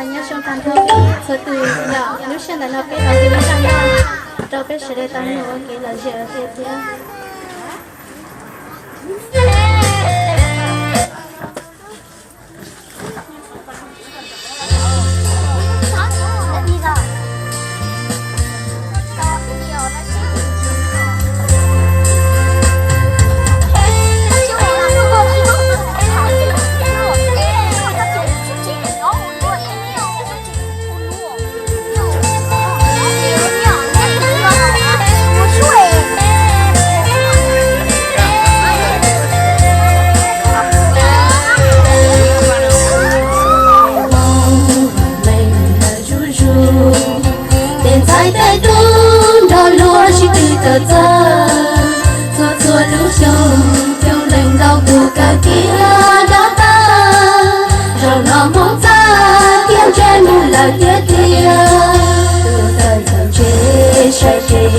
Nyob zoo tag nrho peb txhua tus, yog lub sij hawm ntawm no peb los ua ke noj rau peb sawv daws tau mloog ua kev lom zem ua ke thiab. Tej ntxhais tej tub nrog luag sib tw tawm txawj, txhua txhua lub xyoo, xyoo leej ntau tus kawm kiag dob tawg. Zaum no Hmoob txawj thiab ntse mus lawm tiag tiag, tus txawj txawj ntse sai ces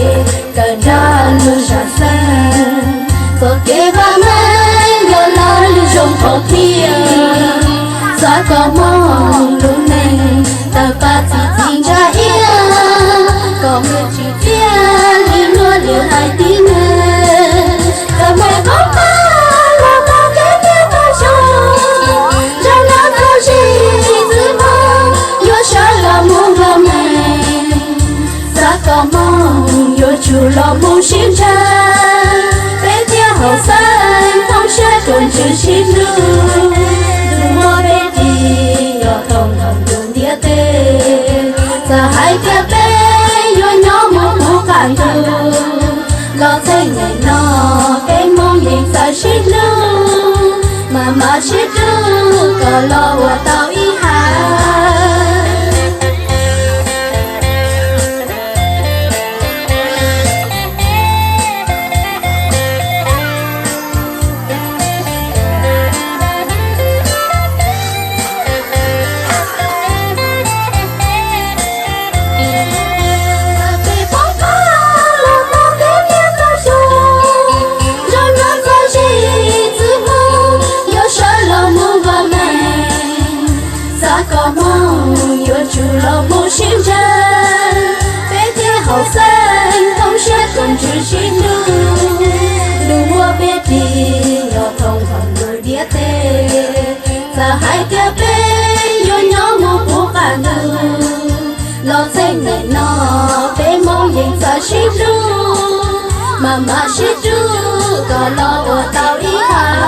kawm nrog lub zam xeeb. Txoj kev vam meej yog lawv lub zoo qhov tiag, xav kom Hmoob lub neej tawg paj txi txiv ntsa iab, kom Hmoob tsis txiaj li luag lwm haiv tib neeg. Txawm muaj qoob pab los tau kev tiag tau zoo, zaum no txoj sia txwv Hmoob yuav sawv los mus vam meej. Xav kom Hmoob yuav tsum los mus sib ntsa, peb thiaj haum xeeb thooj siab koom ntsws sib hlub. Ntuj muab peb ris yog thooj ntau ntuj ntiaj teb, txawm hais tias peb yuav nyob mus puv qab ntuj los txheej niaj no, peb Hmoob yeej txawj sib hlub, mam mam sib hlub kom los ua tau ib haiv. Peb poob qab los tau kev tiag tau zoo, zaum no txoj sia txwv Hmoob yuav sawv los mus vam meej. Xav kom Hmoob yuav tsum los mus sib ntsa, peb thiaj haum xeeb thooj siab koom ntsws sib hlub. Ntuj muab peb ris yog thooj ntau ntuj ntiaj teb, txawm hais tias peb yuav nyob mus puv qab ntuj los txheej niaj no, peb Hmoob yeej txawj sib hlub, mam mam sib hlub kom los ua tau ib haiv.